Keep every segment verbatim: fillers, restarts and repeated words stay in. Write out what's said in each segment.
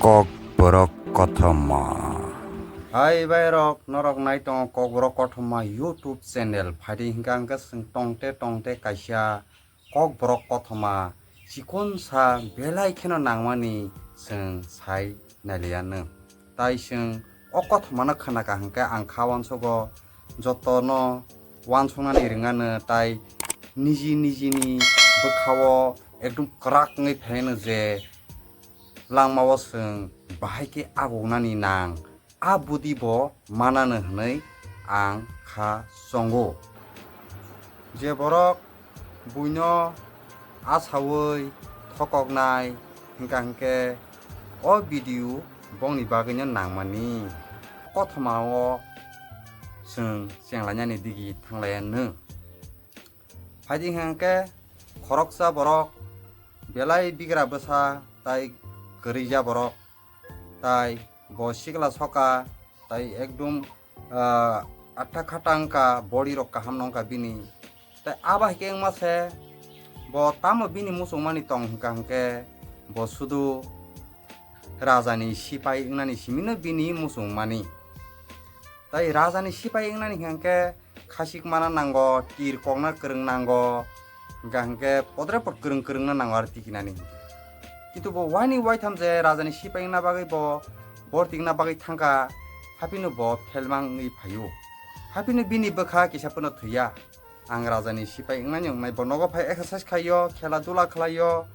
Kokborok Kothoma. Hai bai rok, norok nai tongo Kokborok Kothoma YouTube channel. Phaidi hingka hingke chwng tongte tongte kaisa Kokborok Kothoma chikon sa belai kheno nangmani chwng sai nailiyano. Tai chwng o kothomano khnaka hingke ang kha uansogo jotono uansuknani ringano, tai niji nijini bwkhao ekdom kwrak wngwi phaino je langmao chwng bahai khe agognani nang, a budi bo manano hwnwi ang kha chongo. Je borok buino asaui thokoknai hingka hingke o video bongni bagwino nangmani kothomao chwng chenglainani digi thanglaiya nwng. Phaidi hingke khoroksa borok belai bigra bwsa tai kwrwija borok, tai bo sikla soka, tai ekdom, ah, atta khata wngkha, body rok kaham no wngkha bini. Tai abo hai khe wngma se bo tamo bini muchungmani tong hingka hingke bo sudu rajani sipai wngnani simino bini muchungmani. Tai rajani sipai wngnani hingke khasik mana nango, tir kokna kwrwng nango, hingka hingke podre pod kwrwng kwrwngna nango aro tikinani. Kintu bo waini waitham je rajani sipai wngna bagwi bo bor tikna bagwi thangkha, haphino bo phelmang wngwi phaio. Haphino bini bwkha kisa phano thwiya. Ang rajani sipai wngnani wngnai, bo nogo phai exercise khaio, khela dula khlaio.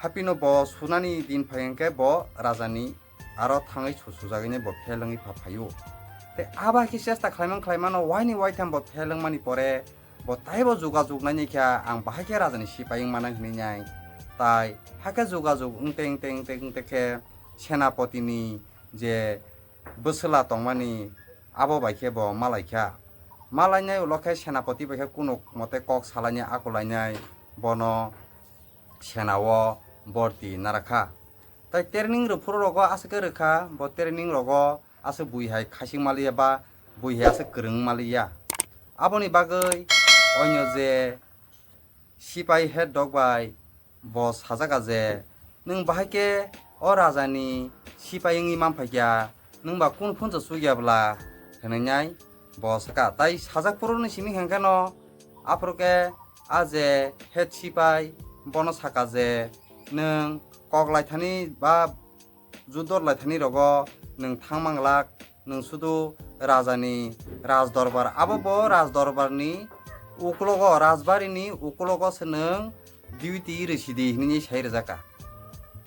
Haphino bo sunani din phai hwnkhe bo rajani aro thangwi su sujagwini bo phel wngwi pha phaio. Tei abo hai khe chesta khlaimang khlaimano waini waitham bo phel wngmani pore bo taibo jugajug naini khe ang bahai khe rajani sipai wngmano hinwi nai. Tai hakhe jugajug wngte wngte wngte wngte khe Senapotini je bwswla tongmani abo bai khe bo malaikha. Malainai ulo khe Senapoti bai khe kunuk mote kok salainai akulainai bono senao borti narakha. Tai training rwphuru rogo aswk khe rwkha, bo training rogo aswk bui hai khasing maliya ba bui hai aswk kwrwng maliya. Aboni bagwi onyo je sipai head dok bai bo sajaka je, "Nwng bahai khe o rajani sipai wngwi man phaikya, nwng ba kunu phunsa chukya bwla?" hwnwi nai bo saka. Tai sajak phuru ni simi hwnkhe no aphuru khe a je head sipai bono saka je, "Nwng kok laithani ba judor laithani rogo nwng thang manglak, nwng sudu rajani raj dorbar, abo bo raj dorbarni ukulogo, rajbarini ukulogo se nwng duty rwsidi," hinwi sai rwjakha.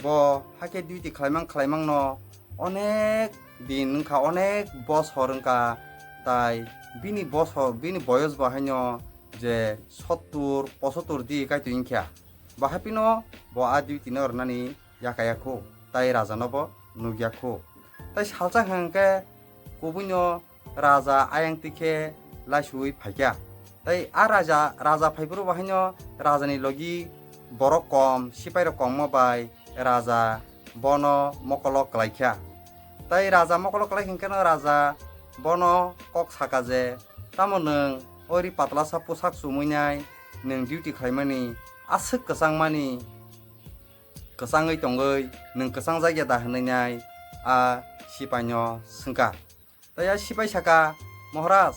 Bo hakhe duty khlaimang khlaimangno onek din wngkha, onek bosor wngkha, tai bini bosor, bini boyos bo haino je sottur, pochottor di kai twi wngkha. Bo haphino bo a duty no rwnani yakaya khu, tai raja no bo nukya khu. Tai salsa hwnkhe kubuino raja ayang tikhe laisuwi phaikha. Tai a raja, raja phaiphuru bo haino rajani logi borok kom, sipai rok kom ma bai raja bono mokolo kwlaikha. Tai raja mokolo kwlai hwnkhe no raja bono kok saka je, "Tamo nwng o ri patlasa pusak chumui nai, nwng duty khlaimani aswk kwchangmani, kwchangwi tongwi nwng kwchang jakya da?" hwnwi nai a sipaino swngkha. Tai a sipai saka, "Moharaj,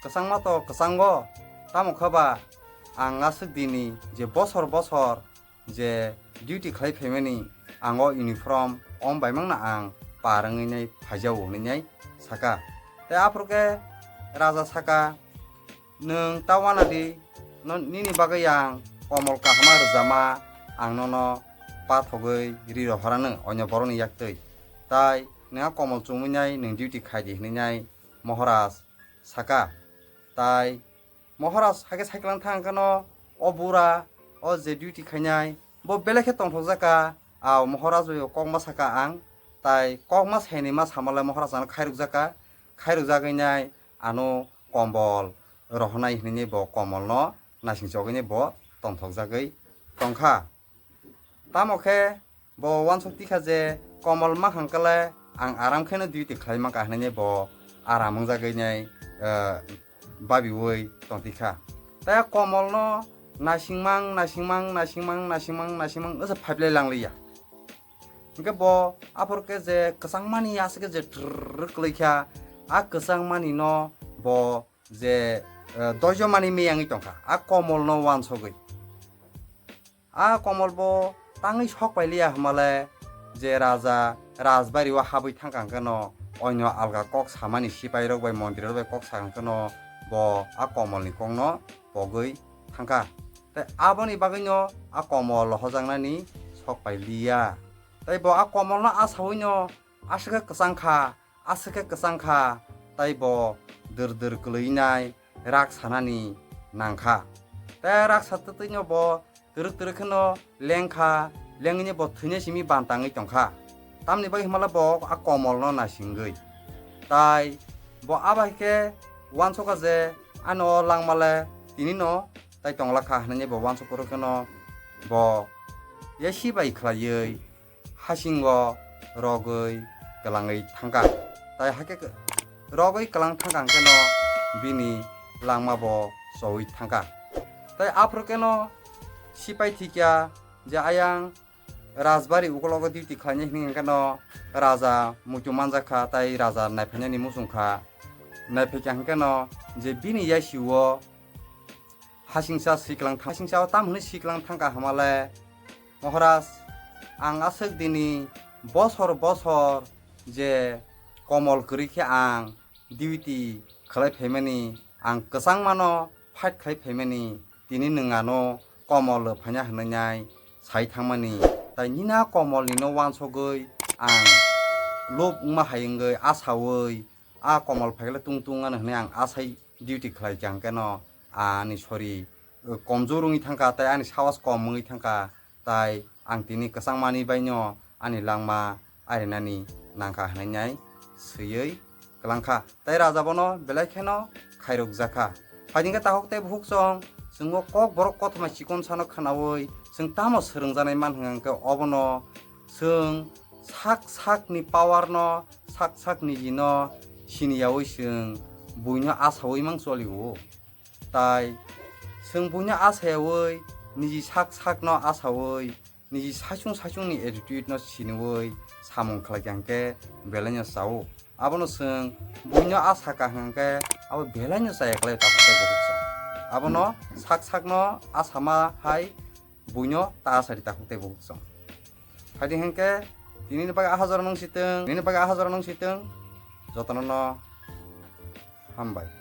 kwchangma to kwchango, tamo khe ba ang aswk dini je bosor bosor je duty khlai phaimani ang o uniform om bai mangna ang par wngwi nai phaijao," hwnwi nai saka. Tai aphuru khe raja saka, "Nwng ta uanadi, no, nini bagwi ang komol kahama rwjama, ang nono pathogwi ri rohorano onyo borokni yaktwi. Tai nwng a komol chumui nai nwng duty khai di," hwnwi nai Moharaj saka. Tai Moharaj hakhe cycle thang khe no o bura o je duty khainai bo belai khe tongthokjak kha. Ao Moharaj bai kokma saka ang, tai kokma saini ma samalai Moharaj ano khairokjak kha. Khairokjagwi nai ano kombol rohonai hinwi bo komolno naisingchogwi bo tongthokjagwi tongkha. Tamo khe bo uansuk tikha je komol mankha kale ang aram kheno duty khlai mankha hinwi bo aram wngjagwi nai, eh, babiui tongtikha. Tai komolno naisingmang, naisingmang, naisingmang, naisingmang, naisingmang wngsa phaiplai langliya. Hwnkhe bo aphuru khe je kwchangmani aswk khe je trrrr kwlwi kha, a kwchangmani no bo je, eh, doijo mani meyangwi tongkha, a komol no uansugwi. A komol bo tangwi sok pai liya hwnmale je raja rajbari o habwi thangkha hwnkhe no oino alga kok samani sipai rok bai montri rok bai kok sakha hwnkhe no bo a komol ni kok no pogwi thangkha. Tei aboni bagwi no a komol hojaknani sok pai liya. Tei bo a komol no asawi no aswk khe kwchang kha, aswk khe kwchang kha, tei bo dwr dwr kwlwinai rak sanani nang kha. Tei rak sa twtwi no bo twrwk twrwk kheno leng kha, lengwi no bo thwina simi bantangwi tong kha. Tamni bagwi hwnmale bo a komol no naisingwi. Tai bo abo hai khe uansukha je ano langmale tini no tai tongla kha hwnwi bo uansuk phuru kheno bo yasi bai khlaiwi hasingo rogwi kwlangwi thangkha. Tai hakhe rogwi kwlang thangkha hwnkhe no bini langma bo chowi thangkha. Tai aphuru khe no sipai thikya je ayang rajbari ukologo duty khlainai hwnwi hwnkhe no raja muitu manjakha tai raja naiphainani muchungkha. Naiphaikha hwnkhe no je bini yasi o hasingcha siklang thang-, hasingcha o tam hwnwi siklang thangkha hwnmale, Maharaj, ang aswk dini bosor bosor je komol kwrwi khe ang duty khlai phaimani, ang kwchangmano fight khlai phaimani, tini nwng ano komol phaina hwnwi nai sai thangmani, tai nini a komolni no uansugwi ang lob wngma hai wngwi asaui a komol phaikhe tung tung ano hwnwi ang asai duty khlai kha hwnkhe no ani sori komjor wngwi thangkha, tai ani sahos kom wngwi thangkha, tai ang tini kwchangmani baino ani langma arinani nangkha hwnwi nai swiwi kwlangkha. Tai raja bono belai kheno khairokjakha. Phaidi hwnkhe takhuk tei bukhuk chwng, chwngno kok borok kothoma chikon sano khwnaui chwng tamo swrwngjaknai man hwnkhe obono chwng sak sakni power no, sak sak niji no siniyaui chwng buino asaui mang cholio. Tai chwng buino asayaui niji sak sakno asaui niji saichung saichungni attitude no siniui samung khlai kha hwnkhe belaino chao. Abono chwng buino asaka hwnkhe abo belaino chaya klai takhuk tei bukhuk chwng. Abono sak sakno asama hai buino ta asadi takhuk tei bukhuk chwng. Phaidi hwnkhe tinini bagwi ahajora nung sitwng, tinini bagwi ahajora nung sitwng, jotono no hambai.